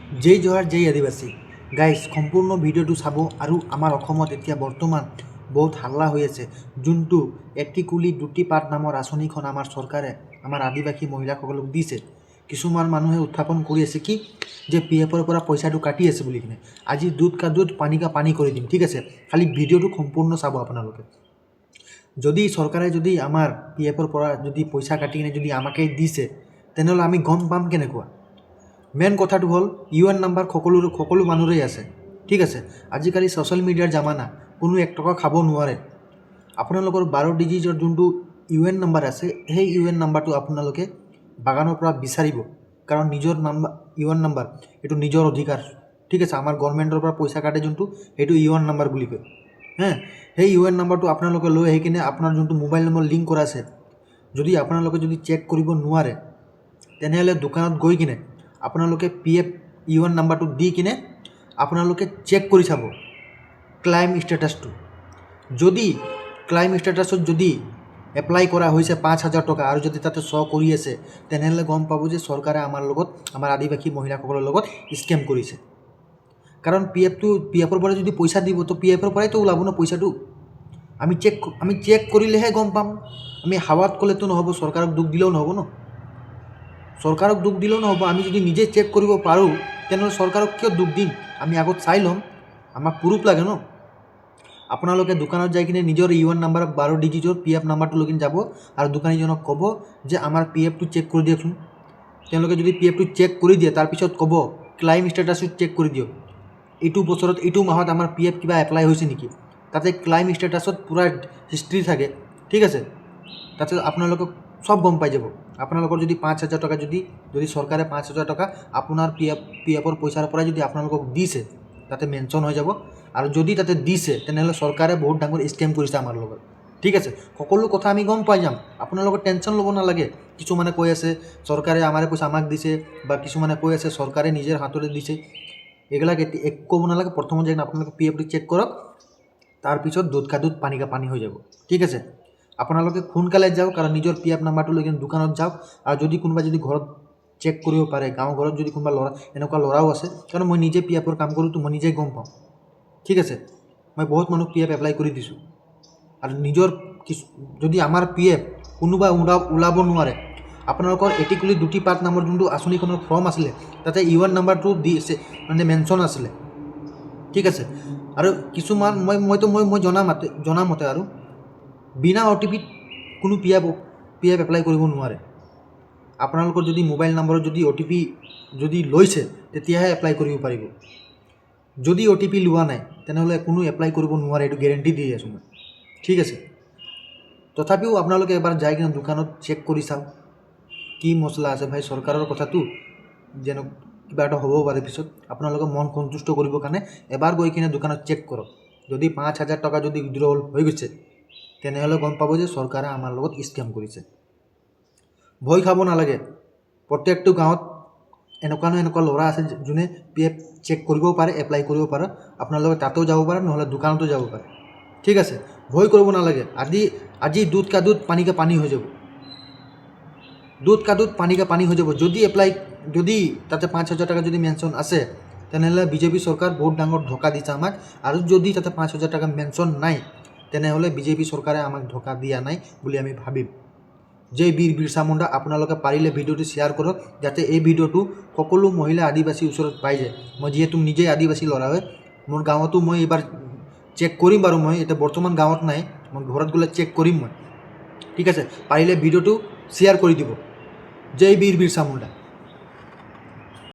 জয় জোহাৰ, জয় আদিবাসী। গাইজ, সম্পূৰ্ণ ভিডিঅ'টো চাব। আৰু আমাৰ অসমত এতিয়া বৰ্তমান বহুত হাল্লা হৈ আছে, যোনটো এটি কুলি দুটি পাত নামৰ আঁচনিখন আমাৰ চৰকাৰে আমাৰ আদিবাসী মহিলাসকলক দিছে। কিছুমান মানুহে উত্থাপন কৰি আছে কি যে পি এফৰ পৰা পইচাটো কাটি আছে বুলি কিনে। আজি दूध का दूध, पानी का पानी কৰি দিম, ঠিক আছে? খালি ভিডিঅ'টো সম্পূৰ্ণ চাব আপোনালোকে। যদি চৰকাৰে যদি আমাৰ পি এফৰ পৰা যদি পইচা কাটি কিনে যদি আমাকেই দিছে, তেনেহ'লে আমি গম পাম কেনেকুৱা? মেইন কথাটো হ'ল, ইউ এন নাম্বাৰ সকলো মানুহৰেই আছে, ঠিক আছে? আজিকালি ছ'চিয়েল মিডিয়াৰ জামানা, কোনো এক টকা খাব নোৱাৰে। আপোনালোকৰ 12 ডিজিটৰ যোনটো ইউ এন নাম্বাৰ আছে, সেই ইউ এন নাম্বাৰটো আপোনালোকে বাগানৰ পৰা বিচাৰিব। কাৰণ নিজৰ নাম্বাৰ, ইউ এন নাম্বাৰ, এইটো নিজৰ অধিকাৰ, ঠিক আছে? আমাৰ গভৰ্ণমেণ্টৰ পৰা পইচা কাটে যোনটো, সেইটো ইউ এন নাম্বাৰ বুলি কয়। হে, সেই ইউ এন নাম্বাৰটো আপোনালোকে লৈ আহি কিনে আপোনাৰ যোনটো মোবাইল নম্বৰ লিংক কৰা আছে, যদি আপোনালোকে যদি চেক কৰিব নোৱাৰে, তেনেহ'লে দোকানত গৈ কিনে আপোনালোকে পি এফ ইউ এন নাম্বাৰটো দি কিনে আপোনালোকে চেক কৰি চাব ক্লাইম ষ্টেটাছটো। যদি ক্লাইম ষ্টেটাছত যদি এপ্লাই কৰা হৈছে 5,000 টকা আৰু যদি তাতে শ্ব' কৰি আছে, তেনেহ'লে গম পাব যে চৰকাৰে আমাৰ লগত, আমাৰ আদিবাসী মহিলাসকলৰ লগত স্কেম কৰিছে। কাৰণ পি এফটো, পি এফৰ পৰা যদি পইচা দিব, তো পি এফৰ পৰাইতো ওলাব ন পইচাটো। আমি চেক কৰিলেহে গম পাম। আমি হাৱাত ক'লেতো নহ'ব, চৰকাৰক দোষ দিলেও নহ'ব ন। চৰকাৰক দোষ দিলেও নহ'ব। আমি যদি নিজে চেক কৰিব পাৰোঁ, তেনেহ'লে চৰকাৰক কিয় দোষ দিম? আমি আগত চাই ল'ম, আমাক প্ৰুফ লাগে ন। আপোনালোকে দোকানত যাই কিনে নিজৰ ইউ এন নাম্বাৰ, 12 ডিজিটৰ পি এফ নাম্বাৰটো লৈ কিনে যাব আৰু দোকানীজনক ক'ব যে আমাৰ পি এফটো চেক কৰি দিয়কচোন। তেওঁলোকে যদি পি এফটো চেক কৰি দিয়ে, তাৰপিছত ক'ব ক্লাইম ষ্টেটাছটো চেক কৰি দিয়ক, এইটো বছৰত এইটো মাহত আমাৰ পি এফ কিবা এপ্লাই হৈছে নেকি। তাতে ক্লাইম ষ্টেটাছত পূৰা হিষ্ট্ৰী থাকে, ঠিক আছে? তাতে আপোনালোকক চব গম পাই যাব। আপোনালোকৰ যদি 5,000 টকা যদি যদি চৰকাৰে 5,000 টকা আপোনাৰ পি এফৰ পইচাৰ পৰাই যদি আপোনালোকক দিছে, তাতে মেনশ্যন হৈ যাব। আৰু যদি তাতে দিছে, তেনেহ'লে চৰকাৰে বহুত ডাঙৰ স্কেম কৰিছে আমাৰ লগত, ঠিক আছে? সকলো কথা আমি গম পাই যাম, আপোনালোকৰ টেনশ্যন ল'ব নালাগে। কিছুমানে কৈ আছে চৰকাৰে আমাৰে পইচা আমাক দিছে বা কিছুমানে কৈ আছে চৰকাৰে নিজৰ হাততে দিছে, এইবিলাক এতিয়া একো ক'ব নালাগে। প্ৰথমত যাই কিনে আপোনালোকে পি এফটো চেক কৰক, তাৰপিছত दूध का दूध, पानी का पानी হৈ যাব, ঠিক আছে? আপোনালোকে সোনকালে যাওক আৰু নিজৰ পি এফ নাম্বাৰটো লৈ কিনে দোকানত যাওক। আৰু যদি কোনোবা যদি ঘৰত চেক কৰিব পাৰে, গাঁও ঘৰত যদি কোনোবা ল'ৰা, এনেকুৱা ল'ৰাও আছে, কাৰণ মই নিজে পি এফৰ কাম কৰোঁতো, মই নিজে গম পাওঁ, ঠিক আছে? মই বহুত মানুহ পি এফ এপ্লাই কৰি দিছোঁ। আৰু নিজৰ কিছু যদি আমাৰ পি এফ কোনোবা ওলাব নোৱাৰে, আপোনালোকৰ এটি কুলি দুটি পাত নামৰ যোনটো আঁচনিখনৰ ফৰ্ম আছিলে, তাতে ইউ এন নাম্বাৰটো দিছে, মানে মেনশ্যন আছিলে, ঠিক আছে? আৰু কিছুমান মই মইতো মই মই জনামতে আৰু বিনা অ' টি পিত কোনো পি এফ এপ্লাই কৰিব নোৱাৰে। আপোনালোকৰ যদি মোবাইল নম্বৰত যদি অ' টি পি যদি লৈছে, তেতিয়াহে এপ্লাই কৰিব পাৰিব। যদি অ' টি পি লোৱা নাই, তেনেহ'লে কোনো এপ্লাই কৰিব নোৱাৰে, এইটো গেৰেণ্টি দি আছোঁ মই, ঠিক আছে? তথাপিও আপোনালোকে এবাৰ যাই কিনে দোকানত চেক কৰি চাওক কি মছলা আছে ভাই। চৰকাৰৰ কথাটো যেন কিবা এটা হ'বও পাৰে পিছত। আপোনালোকে মন সন্তুষ্ট কৰিবৰ কাৰণে এবাৰ গৈ কিনে দোকানত চেক কৰক। যদি 5,000 টকা যদি উইড্ৰল হৈ গৈছে, তেনেহ'লে গম পাব যে চৰকাৰে আমাৰ লগত স্কেম কৰিছে। ভয় খাব নালাগে। প্ৰত্যেকটো গাঁৱত এনেকুৱা নহয় এনেকুৱা ল'ৰা আছে, যোনে পি এফ চেক কৰিবও পাৰে, এপ্লাই কৰিব পাৰে। আপোনালোকে তাতেও যাব পাৰে, নহ'লে দোকানতো যাব পাৰে, ঠিক আছে? ভয় কৰিব নালাগে। আজি दूध का दूध, पानी का पानी হৈ যাব। दूध का दूध, पानी का पानी হৈ যাব। যদি এপ্লাই যদি তাতে 5,000 টকা যদি মেনশ্যন আছে, তেনেহ'লে বিজেপি চৰকাৰ বহুত ডাঙৰ ধোকা দিছে আমাক। আৰু যদি তাতে 5,000 টকা মেনশ্যন নাই, তেনেহ'লে বিজেপি চৰকাৰে আমাক ধোকা দিয়া নাই বুলি আমি ভাবিম। জয় বীৰ বিৰচা মুণ্ডা। আপোনালোকে পাৰিলে ভিডিঅ'টো শ্বেয়াৰ কৰক, যাতে এই ভিডিঅ'টো সকলো মহিলা আদিবাসীৰ ওচৰত পাই যায়। মই যিহেতু নিজেই আদিবাসী ল'ৰা হয়, মোৰ গাঁৱতো মই এইবাৰ চেক কৰিম বাৰু। মই এতিয়া বৰ্তমান গাঁৱত নাই, মই ঘৰত গ'লে চেক কৰিম মই, ঠিক আছে? পাৰিলে ভিডিঅ'টো শ্বেয়াৰ কৰি দিব। জয় বীৰ বিৰচা মুণ্ডা।